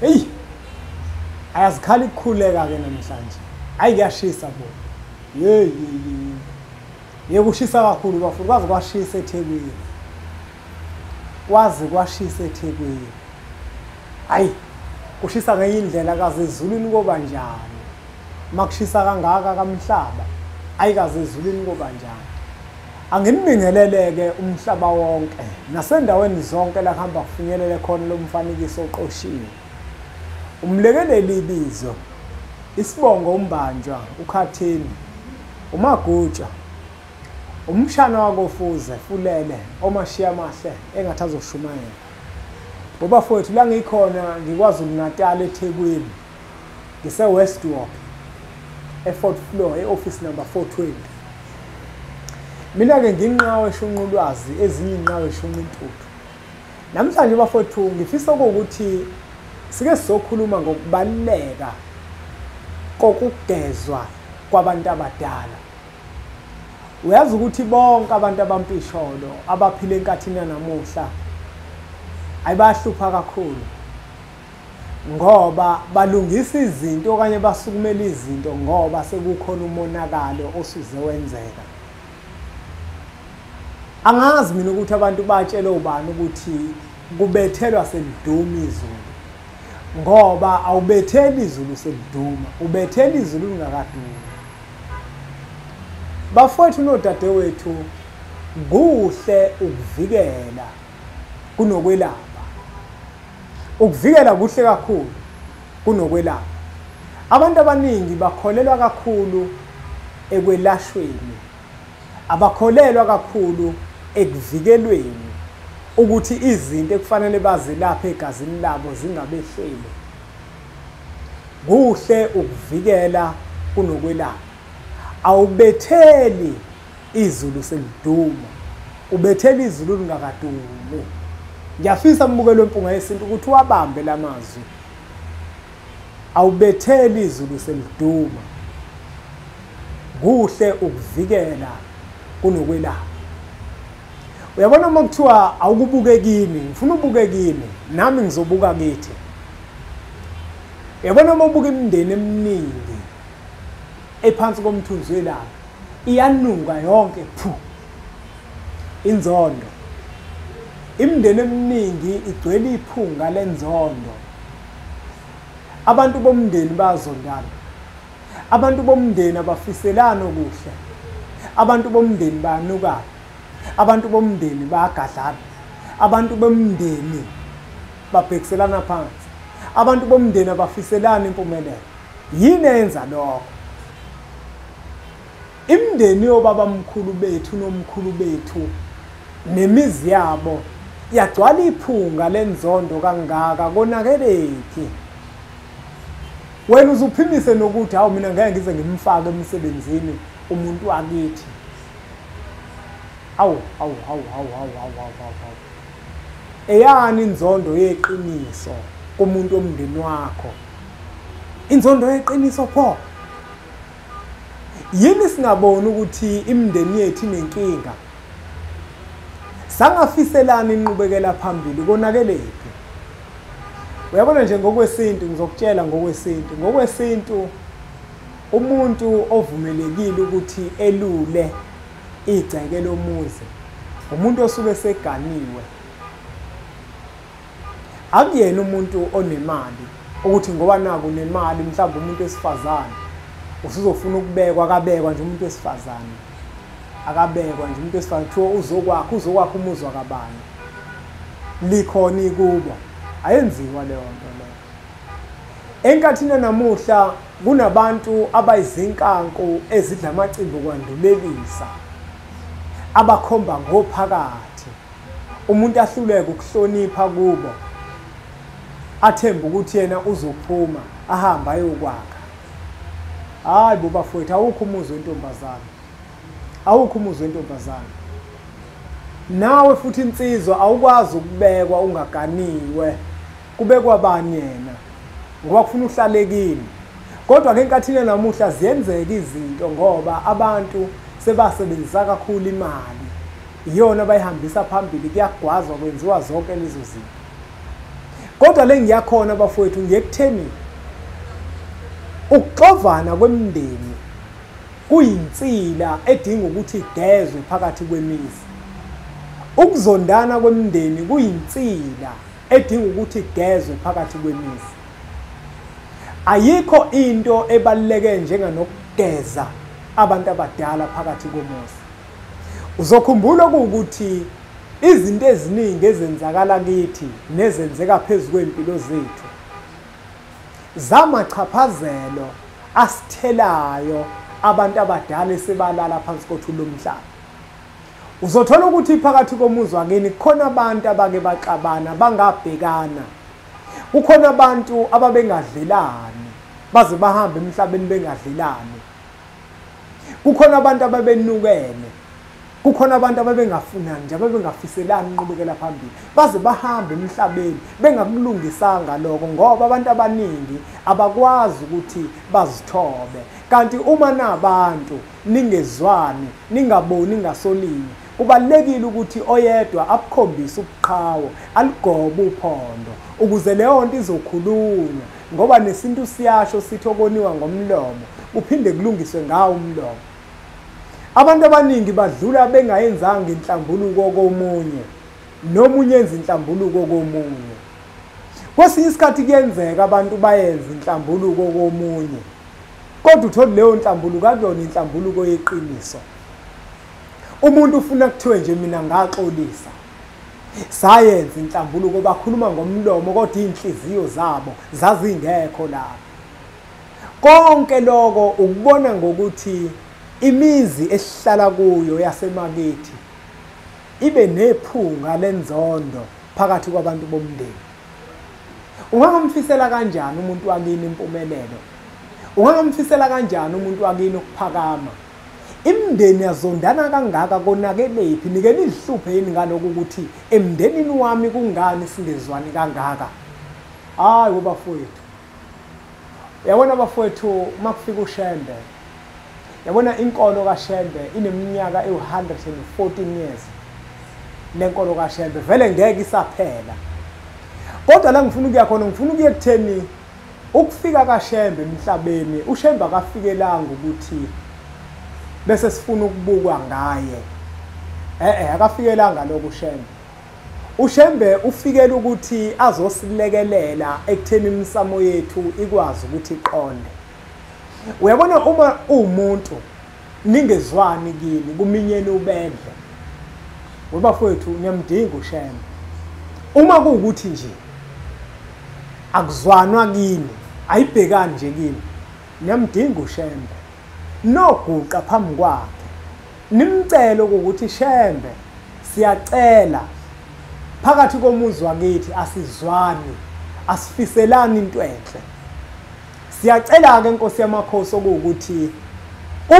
Hey, ayazikhali ukukhuleka ke namhlanje. Hayi kuyashisa bo. Hey hey. Yekushisa kakhulu bafuna kwaze kwashisa eThekwini. Kwaze kwashisa eThekwini. Hayi kushisa ngenye indlela kaze ezulwini koba njani. Makushisa kangaka kamhlaba. Ayikaze ezulwini koba njani. Anginibingeleleke umhlaba wonke nasendaweni zonke la kuhamba kufinyelele khona lo mfanekiso oqoshiwe. Umlekeleli ibizo, isibongo umbanjwa, ukhathini, umagutsha, umshana wakofuze fulele omashiya amahle engathi azoshumayela. Ngoba fowethu la ngikhona ngikwaZulu Natal eThekwini, ngise Westwalk e4th floor e-office number 420. Mina ke nginqawe eshunqa ulwazi ezinye inqawe eshunqa intuthu. Namhlanje bafowethu ngifisa ukuthi sike sizokhuluma ngokubaluleka kokugezwa kwabantu abadala. Uyazi ukuthi bonke abantu abampisholo abaphila enkathini yanamuhla ayibahlupha kakhulu ngoba balungisa izinto okanye basukumela izinto ngoba sekukhona umonakalo osuze wenzeka. Angazi mina ukuthi abantu batshele ubani ukuthi kubethelwa seliduma izulu, ngoba awubetheli izulu seliduma, ubethela izulu lingakadumi. Bafowethu nodadewethu, kuhle ukuvikela kunokwelapha. Ukuvikela kuhle kakhulu kunokwelapha. Abantu abaningi bakholelwa kakhulu ekwelashweni, abakholelwa kakhulu ekuvikelweni ukuthi izinto ekufanele bazelaphe egazini labo zingabehleli. Kuhle ukuvikela kunokwelapha. Awubetheli izulu seliduma, ubethela izulu lingakadumi. Ngiyafisa mbukelo wempunga yesintu ukuthi wabambe lamazwi. Awubetheli izulu seliduma. Kuhle ukuvikela kunokwelapha. Uyabona uma kuthiwa awukubuke kimi, ngifuna ubuke kimi, nami ngizobuka kithi. Uyabona uma ubuka imindeni eminingi ephansi komthunzi welanga, iyanuka yonke phu. Inzondo. Imindeni eminingi igcwele iphunga lenzondo. Abantu bomndeni bayazondana. Abantu bomndeni abafiselani okuhle. Abantu bomndeni bayanukana. Abantu bomndeni bayagadlana. Abantu bomndeni babhekiselana phansi. Abantu bomndeni abafiselani impumelelo. Yini eyenza lokho? Imindeni yobabamkhulu bethu nomkhulu bethu nemizi yabo yagcwala iphunga lenzondo kangaka, konakelephi? Wena uzuphimise nokuthi hawu mina ngeke ngize ngimfake emsebenzini umuntu wakithi. Awu awu awu awu awu awu awu awu. Eyani inzondo yeqiniso kumuntu omndeni wakho? Inzondo yeqiniso pho? Yini singaboni ukuthi imindeni yethu inenkinga? Sangafiselana inqubekela phambili, konakelephi? Uyabona nje ngokwesintu, ngizokutshela ngokwesintu. Ngokwesintu umuntu ovumelekile ukuthi elule igceke lomuzi umuntu osuke seganiwe. Akuyena umuntu onemali ukuthi ngoba naku nemali mhlawumbe umuntu wesifazane usuzofuna ukubekwa, akabekwa nje umuntu wesifazane. Akabekwa nje umuntu wesifazane kuthiwa uzokwakha, uzokwakha umuzi wakabani. Likhona ikubo. Ayenziwa leyo nto leyo. Enkathini namuhla kunabantu abayizinkanku ezidla amacimbi kwandulelisa, abakhomba ngophakathi. Umuntu ahluleke ukuhlonipha kubo, athembe ukuthi yena uzophuma ahambe ayokwakha. Hayi bo bafowethu, awukho umuzi wentombazane, awukho umuzi wentombazane. Nawe futhi insizwa awukwazi ukubekwa ungaganiwe. Kubekwa bani yena? Ngoba kufuna uhlale kini. Kodwa ke enkathini namuhla ziyenzeka izinto ngoba abantu sebasebenzisa kakhulu imali. Iyona bayihambisa phambili, kuyagwazwa kwenziwa zonke lezo zinto. Kodwa le ngiyakhona bafowethu, ngiyekutheni ukuxovana kwemindeni kuyinsila edinga ukuthi igezwe phakathi kwemizi. Ukuzondana kwemindeni kuyinsila edinga ukuthi igezwe phakathi kwemizi. Ayikho into ebaluleke njenganokugeza abantu abadala phakathi komuzi. Uzokhumbula ukuthi izinto eziningi ezenzakala kithi nezenzeka phezu kwempilo zethu zamachaphazelo asithelayo abantu abadala esebalala phansi kothuli lomhlaba. Uzothola ukuthi phakathi komuzi wakini kukhona abantu abake baxabana bangabhekana, kukhona abantu ababengadlelani baze bahambe emhlabeni bengadlelani, kukhona abantu ababenukene, kukhona abantu ababengafunani nje, ababengafiselani inqubekela phambili, baze bahambe emhlabeni bengakulungisanga lokho, ngoba abantu abaningi abakwazi ukuthi bazithobe. Kanti uma nabantu ningezwani, ningaboni ngasolinye, kubalulekile ukuthi oyedwa abukhombise ubuqhawe, alugobe uphondo, ukuze leyo nto izokhulunywa, ngoba nesintu siyasho sithi okoniwa ngomlomo kuphinde kulungiswe ngawo umlomo. Abantu abaningi badlula bengayenzanga inhlambuluko komunye, nomunye enza inhlambuluko komunye. Kwesinye isikhathi kuyenzeka abantu bayenza inhlambuluko komunye, kodwa uthole leyo nhlambuluko akuyona inhlambuluko yeqiniso. Umuntu ufuna kuthiwe nje mina ngaxolisa, sayenza inhlambuluko, bakhuluma ngomlomo kodwa iy'nhliziyo zabo zazingekho lapho. Konke lokho ukubona ngokuthi imizi esihlala kuyo yasemakithi ibe nephunga lenzondo phakathi kwabantu bomndeni. Ungamfisela kanjani umuntu wakini impumelelo? Ungamfisela kanjani umuntu wakini ukuphakama? Imindeni yazondana kangaka, konakelephi? Nike nizihluphe yini ngalokhu ukuthi emndenini wami kungani singezwani kangaka? Hayi bafowethu, yabona bafowethu, makufika uShembe, yabona inkolo kaShembe ineminyaka ewu-114 years. Le nkolo kaShembe vele ngeke isaphela. Kodwa la ngifuna ukuya khona, ngifuna ukuya ekutheni ukufika kaShembe emhlabeni, uShembe akafikelanga ukuthi bese sifuna ukubukwa ngaye. Akafikelanga lokho uShembe. uShembe ufikela ukuthi azosilekelela ekutheni imisamo yethu ikwazi ukuthi iqonde. Uyabona uma uwumuntu ningezwani kini, kuminyeni ubedle, webafowethu niyamdinga uShembe. Uma kuwukuthi nje akuzwanwa kini, ayibhekani nje kini, niyamdinga uShembe. Noguqa phambi kwakhe nimcele ukuthi Shembe, siyacela phakathi komuzi wakithi asizwani, asifiselani into enhle. Siyacela-ke Nkosi yamakhosi okuwukuthi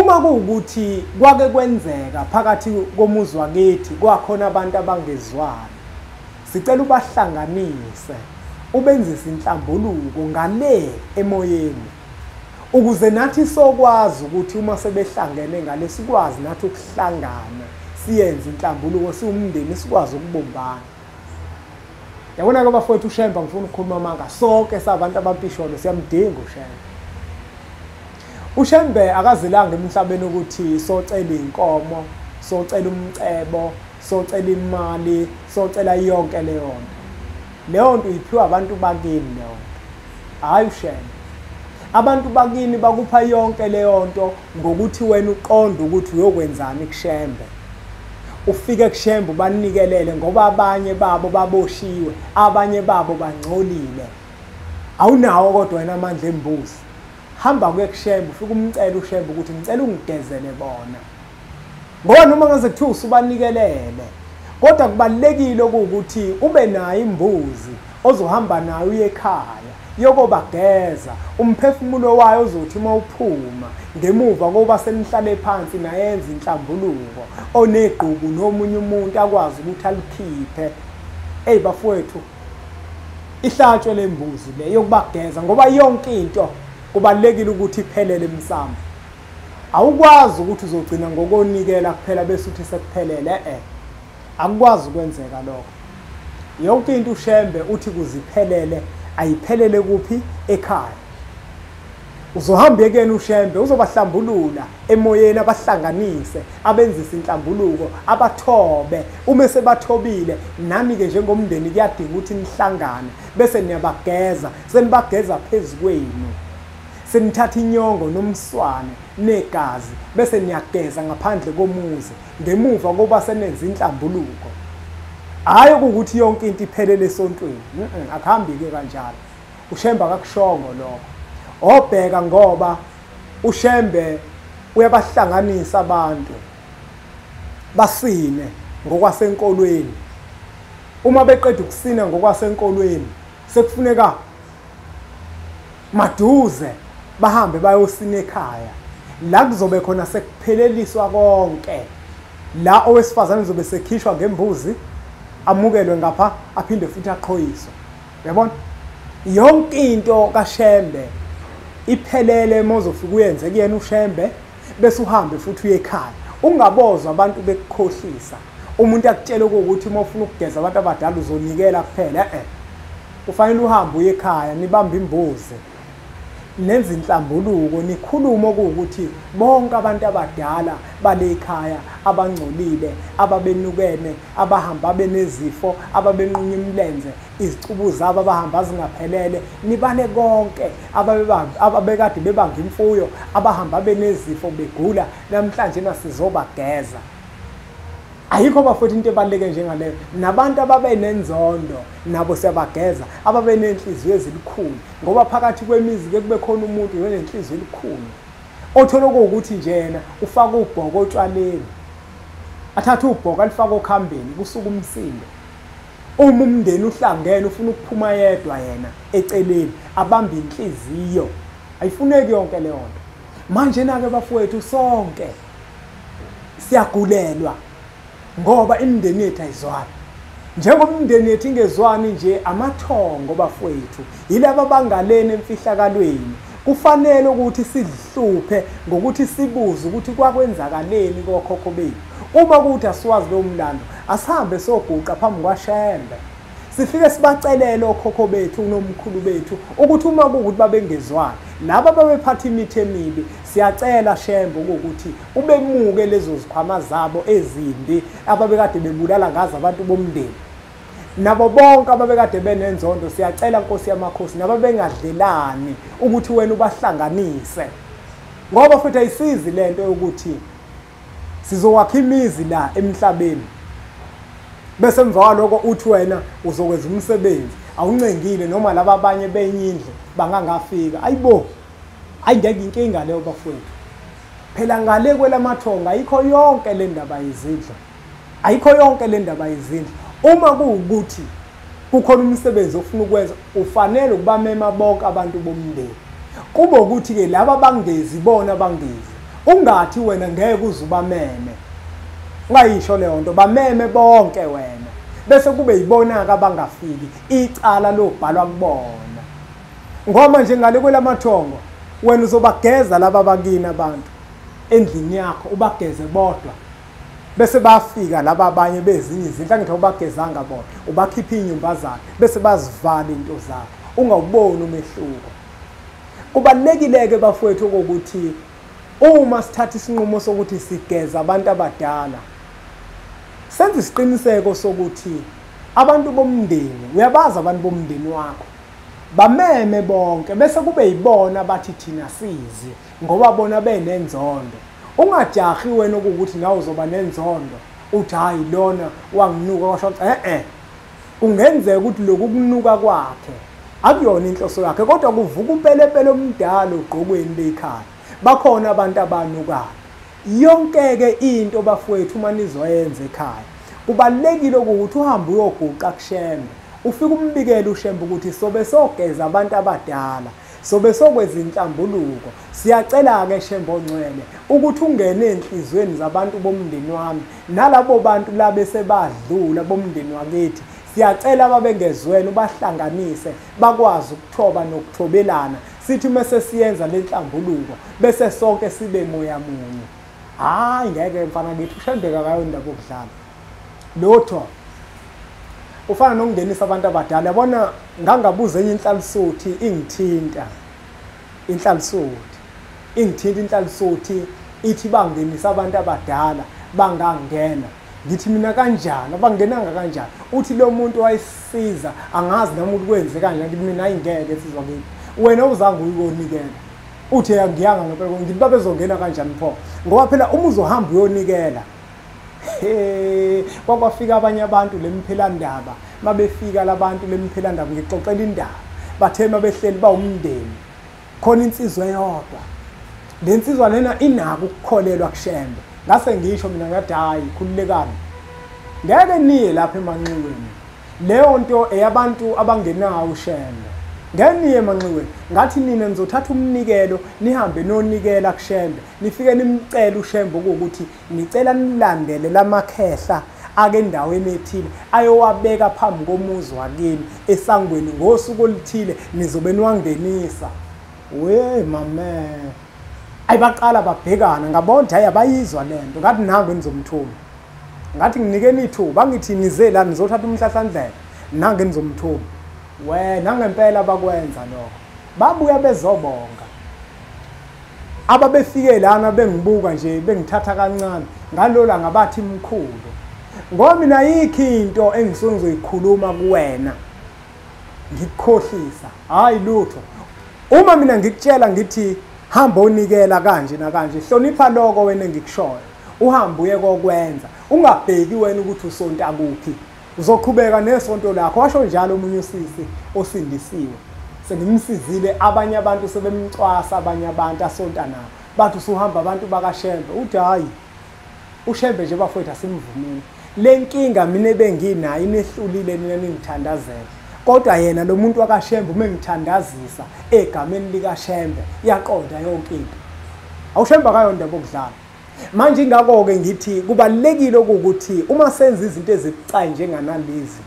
uma kuwukuthi kwake kwenzeka phakathi komuzi wakithi kwakhona abantu abangezwani, sicela ubahlanganise, ubenzise inhlambuluko ngale emoyeni, ukuze nathi sokwazi ukuthi uma sebehlangene ngale sikwazi nathi ukuhlangana siyenze inhlambuluko, siwumndeni sikwazi ukubumbana. Yabona-ke bafowethu, uShembe ngifuna ukukhuluma amanga, sonke sabantu abampisholo siyamdinga uShembe. UShembe akazelanga emhlabeni ukuthi socela inkomo, socela umcebo, socela imali, socela yonke leyo nto. Leyo nto iphiwa abantu bakini leyo nto, hhayi uShembe. Abantu bakini bakupha yonke leyo nto ngokuthi wena uqonde ukuthi uyokwenzani kuShembe. Ufike kuShembe ubanikelele, ngoba abanye babo baboshiwe, abanye babo bangcolile. Awunawo kodwa wena amandla embuzi. Hamba kuye kuShembe, ufike umcele uShembe ukuthi ngicela ungigezele bona. Ngoba noma ngaze kuthiwa usubanikelele, kodwa kubalulekile ukuthi ube nayo imbuzi ozohamba nayo uye ekhaya yokobageza, umphefumulo wayo uzothi uma uphuma ngemuva kokuba senihlale phansi nayenza inhlambuluko, onegqubu nomunye umuntu akwazi ukuthi alikhiphe. Eyi bafowethu, ihlatshwe le mbuzi le yokubageza, ngoba yonke into kubalulekile ukuthi iphelele emsamo. Awukwazi ukuthi uzogcina ngokonikela kuphela bese uthi sekuphelele, akukwazi ukwenzeka lokho. Yonke into uShembe uthi kuziphelele, ayiphelele kuphi? Ekhaya. Uzohamba ekuyena uShembe, uzobahlambulula emoyeni, abahlanganise, abenzise inhlambuluko, abathobe. Uma sebathobile, nani-ke njengomndeni kuyadinga ukuthi nihlangane, bese niyabageza, senibageza phezu kwenu. Senithatha inyongo nomswane negazi, bese niyageza ngaphandle komuzi, ngemuva kokuba senenze inhlambuluko. Hhayi ukuthi yonke into iphelele esontweni, akuhambi-ke kanjalo. UShembe akakushongo lokho. Obheka ngoba uShembe uyabahlanganisa abantu basine ngokwasenkolweni. Uma beqeda ukusina ngokwasenkolweni, sekufuneka maduze bahambe bayosina ekhaya, la kuzobe khona sekupheleliswa konke. La owesifazane uzobe sekhishwa ngembuzi, amukelwe ngapha, aphinde futhi aqhoyiswe. Uyabona? Yonke into kaShembe iphelele uma uzofika uyenze kuyena uShembe, bese uhambe futhi uye ekhaya. Ungabozwa abantu bekukhohlisa. Umuntu akutshela ukuthi uma ufuna ukugeza abantu abadala uzonikela kuphela. Kufanele uhambe uye ekhaya, nibambe imbuzi, nenze inhlambuluko, nikhulume okuwukuthi bonke abantu abadala bale ekhaya abangcolile, ababenukene, abahamba benezifo, ababenqunya imilenze, izicubu zabo abahamba zingaphelele, nibale konke ababekade bebanga imfuyo, abahamba benezifo begula, namhlanje nasizobageza. Ayikho bafowethu into ebaluleke njengaleyo. Nabantu ababenenzondo nabo siyabageza, ababenenhliziyo ezilukhuni, ngoba phakathi kwemizi ke kube khona umuntu onenhliziyo elikhulu, othola ukuthi nje yena ufaka ubhoko otshwaleni, athathe ubhoko alifake okhambeni, kusuka umsindo. Uma umndeni uhlangene ufuna ukuphuma yedwa yena eceleni, abambe inhliziyo. Ayifuneki yonke leyo nto. Manje na-ke bafowethu sonke siyagulelwa ngoba imindeni yethu ayizwani. Njengoba imindeni yethu ingezwani nje, amathongo bafowethu yilaba bangaleni emfihlakalweni. Kufanele ukuthi sizihluphe ngokuthi sibuze ukuthi kwakwenzakaleni kokhokho bethu. Uma kuthi asiwazi lo mlando, asihambe soguqa phambi kwaShembe, sifike sibacelele okhokho bethu nomkhulu bethu ukuthi uma kuwukuthi babengezwani laba babephatha imithi emibi, siyacela Shembe ukuthi ubemuke lezo zikhwama zabo ezimbi ababekade bebulala ngazo abantu bomndeni. Nabo bonke ababekade benenzondo, siyacela Nkosi yamakhosi, nababengadlelani ukuthi wena ubahlanganise. Ngoba futhi ayisizi lento yokuthi sizowakha imizi la emhlabeni, bese emva kwaloko uthi wena uzokwenza umsebenzi awuncengile, noma laba abanye benye indlu bangangafika. Ayibo, ayingeke inkinga leyo bafowethu. Phela ngale kwelamathongo ayikho yonke le ndaba yezindlu, ayikho yonke le ndaba yezindlu. Uma kuwukuthi kukhona umsebenzi ofuna ukwenza, ufanele ukubamema bonke abantu bomndeni. Kube ukuthi-ke laba bangezi bona bangezi, ungathi wena ngeke uze ubameme. Ungayisho leyo nto, bameme bonke wena, bese kube yibona-ke abangafiki, icala lobhalwa kubona. Ngoba nje ngale kwelamathongo wena uzobageza laba bakini abantu endlini yakho, ubageze bodwa, bese bafika laba abanye bezinye izindlu, angithi awubagezanga bona, ubakhipha iy'nyumba zakhe, bese bazivala iy'nto zakho, ungawuboni umehluko. Kubalulekile-ke bafowethu ukuthi uma sithatha isinqumo sokuthi sigeza abantu abadala, senze isiqiniseko sokuthi abantu bomndeni, uyabazi abantu bomndeni wakho, bameme bonke, bese kube yibona abathi thina sizi, ngoba bona benenzondo. Ungajahi wena ukuthi nawe uzoba nenzondo, uthi hayi lona wanginuka kwasho. Kungenzeka ukuthi lokhu kunuka kwakhe akuyona inhloso yakhe, kodwa kuvuka umpelepele omdala ogqokweni lekhaya. Bakhona abantu abanukayo. Yonke-ke into bafowethu uma nizoyenza ekhaya, kubalulekile ukuthi uhambe uyoguqa kuShembe, ufike umbikele uShembe ukuthi sobe sogeza abantu abadala, sobe sokwenza inhlambuluko. Siyacela-ke Shembe ongcwele ukuthi ungene enhliziyweni zabantu bomndeni wami nalabo bantu labe sebadlula bomndeni wakithi. Siyacela ababengezwene ubahlanganise, bakwazi ukuthoba nokuthobelana. Sithi uma sesiyenza le nhlambuluko bese sonke sibe moya munye. Hhayi ngeke mfana kithi, uShembe akayo indaba yokudlala. Lutho. Ufana nokungenisa abantu abadala. Yabona, ngangabuza enye inhlalisuthi ingithinta. Inhlalisuthi ingithinta, inhlalisuthi ithi bangenisa abantu abadala bangangena. Ngithi mina kanjani, abangenanga kanjani? Uthi lo muntu wayisiza, angazi nami ukuthi kwenze kanjani. Ngithi mina ayingeke insizwa kithi, wena uzange uyonikela. Uthi angiyanga ngempela. Ngithi babezongena kanjani pho? Ngoba phela uma uzohamba uyonikela, kwakwafika abanye abantu lemphelandaba. Mabefika labantu lemphelandaba, ngixoxela indaba, bathe mabehleli bawumndeni, khona insizwa eyodwa. Le nsizwa lena inako ukukholelwa kuShembe. Ngase ngisho mina ngathi hayi, khululekani, ngeke niye lapha emanxiweni, leyo nto eyabantu abangenawo uShembe. Ngeke niye emanxiweni. Ngathi nina nizothatha umnikelo nihambe nonikela kuShembe, nifike nimcele uShembe ukuthi nicela nilandele lamakhehla ake endaweni ethile ayowabeka phambi komuzi wakini esangweni ngosuku oluthile, nizobe niwangenisa. We mame, ayibaqala babhekana, ngabona hayi abayizwa lento. Ngathi nangu nizomthuma, ngathi nginikeni ithuba, ngithi nize la nizothatha umhlahlandlela, nangu nizomthuma. We nangempela bakwenza lokho, babuya bezobonga. Ababefike lana bengibuka nje bengithatha kancane, ngalola ngabathi mkhulu, ngoba mina ayikho into engisuke ngizoyikhuluma kuwena ngikukhohlisa, hayi lutho. Uma mina ngikutshela ngithi hamba onikela kanje nakanje, hlonipha lokho wena engikushoyo, uhambe uye kokwenza, ungabheki wena ukuthi usonta kuphi, uzoqhubeka nesonto lakho. Washo njalo omunye usisi osindisiwe, sengimsizile, abanye abantu sebemcwasa, abanye abantu asonta nabo bathi usuhamba abantu bakaShembe. Uthi hayi, uShembe nje bafowethu asimvumile. Le nkinga mina ebenginayo inehlulile nina ningithandazela, kodwa yena lo muntu wakaShembe uma engithandazisa egameni likaShembe iyaqonda yonke into. AwuShembe akayondaba okudlala. Manje ingakho-ke ngithi kubalulekile ukuthi uma senza izinto ezibucayi njenganalezi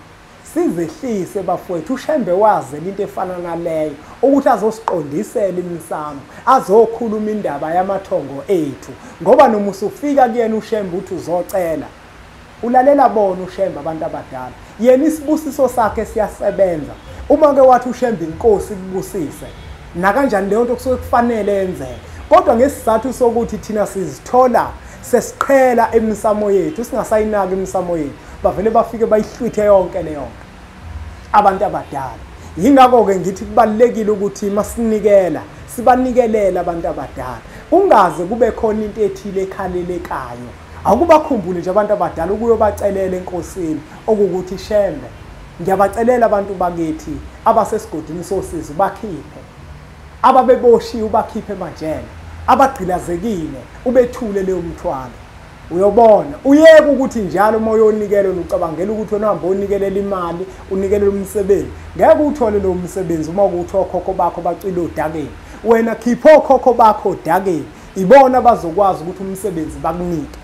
sizehlise bafowethu. uShembe wazela into efana naleyo ukuthi azosiqondisela imisamo, azokhuluma indaba yamathongo ethu, ngoba noma usufika kuyena uShembe uthi uzocela, ulalela bona uShembe abantu abadala. Yena isibusiso sakhe siyasebenza. Uma ke wathi uShembe inkosi ikubusise, nakanjani leyo nto kusuke kufanele yenzeke. Kodwa ngesizathu sokuthi thina sizithola sesiqhela emisamo yethu, singasayinaki imisamo yethu, bavele bafike bayihlwithe yonke leyo nto abantu abadala. Yingakho-ke ngithi kubalulekile ukuthi masinikela sibanikelela abantu abadala, kungaze kube khona into ethile ekhalelekayo. Akubakhumbule nje abantu abadala ukuyobacelela enkosini, okuwukuthi Shembe ngiyabacelela abantu bakithi abasesigodini sosizi bakhiphe, ababeboshiwe ubakhiphe emajele, abagqilazekile ubethule leyo mthwalo. Uyobona, uyeke ukuthi njalo uma uyonikela ucabangela ukuthi wena uhamba onikelela imali, unikelela umsebenzi. Ngeke uthole lowo msebenzi uma ukuthi okhokho bakho bacwile odakeni. Wena khipha okhokho bakho odakeni, ibona abazokwazi ukuthi umsebenzi bakunike.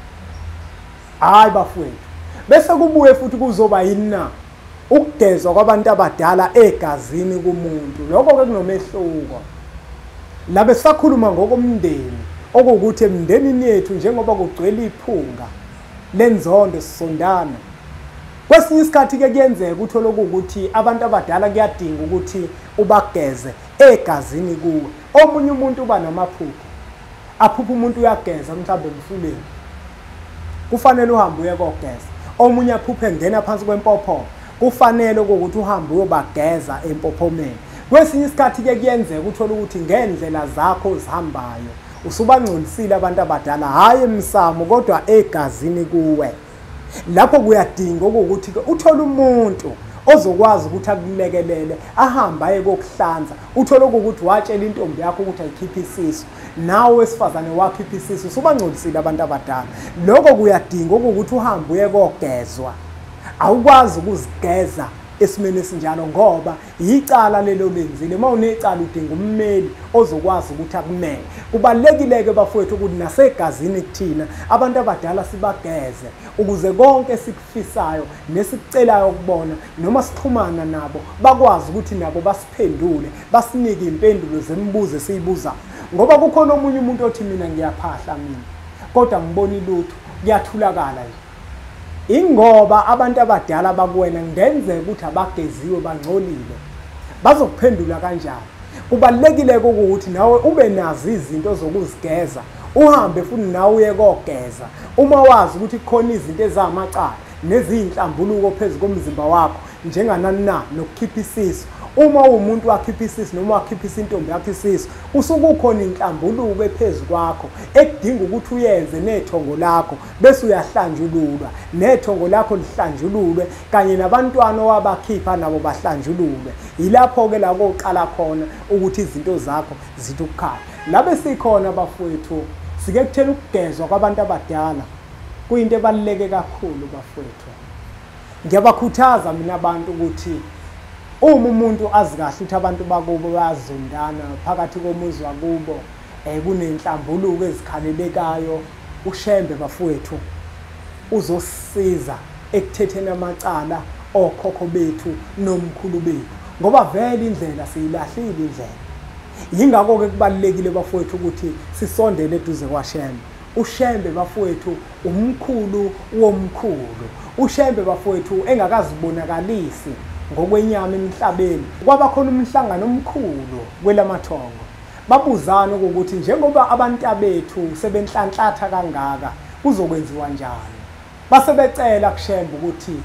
Hayi bafowethu, bese kubuye futhi kuzoba yini na ukugezwa kwabantu abadala egazini kumuntu. Lokho-ke kunomehluko. Labe sisakhuluma ngokomndeni, okuwukuthi emndenini yethu njengoba kugcwele iphunga lenzondo sisondana. Kwesinye isikhathi-ke kuyenzeka uthole okuwukuthi abantu abadala kuyadinga ukuthi ubageze egazini kuwe. Omunye umuntu uba namaphupho, aphupha umuntu uyageza mhlawumbe emfuleni, kufanele uhambe uye kogeza. Omunye aphuphe ngena phansi kwempophoma, kufanele ukuthi uhambe uyobageza empophomeni. Kwesinye isikhathi-ke kuyenzeka uthole ukuthi ngendlela zakho ozihambayo usubangcolisile abantu abadala, hhayi emsamo kodwa egazini kuwe. Lapho kuyadinga ukuthi-ke uthole umuntu ozokwazi ukuthi akulekelele, ahambe aye kokuhlanza. Uthole ukuthi watshela intombi yakho ukuthi ayikhiphe isisu, nawe wesifazane wakhipha isisu, usubangcolisile abantu abadala. Lokho kuyadinga ukuthi uhambe uye kogezwa. Awukwazi ukuzigeza esimeni esinjalo ngoba yicala lelo lenzile. Uma unecala udinga ummeli ozokwazi ukuthi akumele. Kubalulekile-ke bafowethu ukuthi nasegazini kuthina abantu abadala sibageze, ukuze konke esikufisayo nesikucelayo kubona noma sixhumana nabo bakwazi ukuthi nabo basiphendule, basinike impendulo zemibuzo esiyibuzayo. Ngoba kukhona omunye umuntu othi mina ngiyaphahla mina, kodwa ngiboni lutho, kuyathulakala nje. Ingoba abantu abadala bakuwena ngenzeka ukuthi abageziwe, bangcolile. Bazokuphendula kanjani? Kubalulekile ukuthi nawe ube nazo izinto zokuzigeza, uhambe futhi nawe uye kogeza. Uma wazi ukuthi kukhona izinto ezamacala nezinhlambuluko phezu komzimba wakho, njenganani na nokukhipha isisu. Uma uwumuntu wakhipha isisu noma wakhipha intombi yakho isisu, usuke ukhona inhlambuluko ephezu kwakho ekudinga ukuthi uyenze nethongo lakho, bese uyahlanjululwa, nethongo lakho lihlanjululwe kanye nabantwana owabakhipha nabo bahlanjululwe. Yilapho-ke la koqala khona ukuthi izinto zakho zithi ukukhala. Labe sikhona bafowethu, sike kuthela ukugezwa kwabantu abadala kuyinto ebaluleke kakhulu bafowethu. Ngiyabakhuthaza mina abantu ukuthi uma umuntu azi kahle ukuthi abantu bakubo bayazondana phakathi komuzi wakubo, kunenhlambuluko ezikhalelekayo, uShembe bafowethu uzosiza ekuthetheni amacala okhokho bethu nomkhulu bethu, ngoba vele indlela siyilahlile indlela. Yingakho-ke kubalulekile bafowethu ukuthi sisondele eduze kwaShembe. uShembe bafowethu umkhulu womkhulu. uShembe bafowethu engakazibonakalisi ngokwenyama emhlabeni, kwaba khona umhlangano omkhulu kwelamathongo. Babuzana ukuthi njengoba abantu abethu sebenhlanhlatha kangaka, kuzokwenziwa njani? Base becela kuShembe ukuthi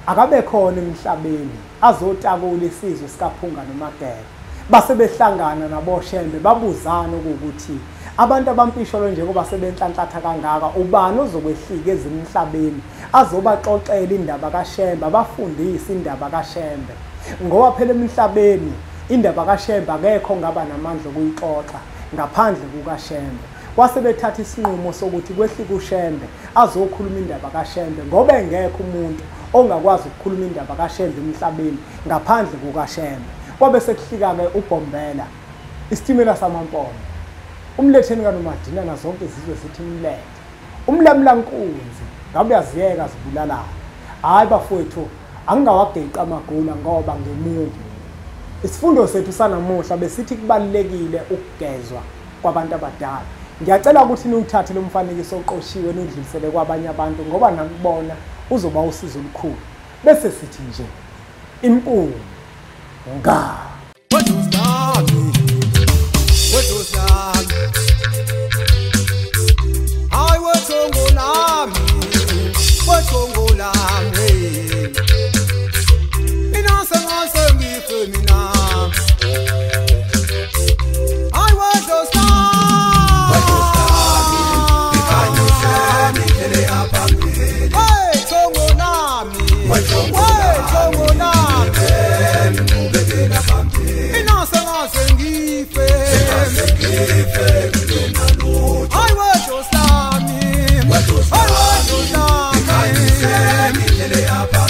akabe khona emhlabeni azotakula isizwe sikaPhunga noMageba. Base behlangana naboShembe babuzana ukuthi abantu abampisholo njengoba sebenhlanhlatha kangaka, ubani ozokwehlika ezimhlabeni azobaxoxela indaba kaShembe, abafundise indaba kaShembe? Ngoba phela emhlabeni indaba kaShembe akekho ongaba namandla okuyixoxa ngaphandle kukaShembe. Kwase bethatha isinqumo sokuthi kwehlike uShembe azokhuluma indaba kaShembe, ngoba engekho umuntu ongakwazi ukukhuluma indaba kaShembe emhlabeni ngaphandle kukaShembe. Kwabe sekuhlika-ke uBhombela, isitimela samaMpondo, umletheni kaNomadinana, zonke izizwe zithi mlethe, umlamlankunzi, ngabe uyaziyeka zibulalana. Hhayi bafowethu, angingawageqi amagula ngoba ngemubi. Isifundo sethu sanamuhla besithi kubalulekile ukugezwa kwabantu abadala. Ngiyacela ukuthi niwuthathe lo mfanekiso oqoshiwe niwudlulisele kwabanye abantu, ngoba nakubona uzoba usizo olukhulu. Bese sithi nje impunga. I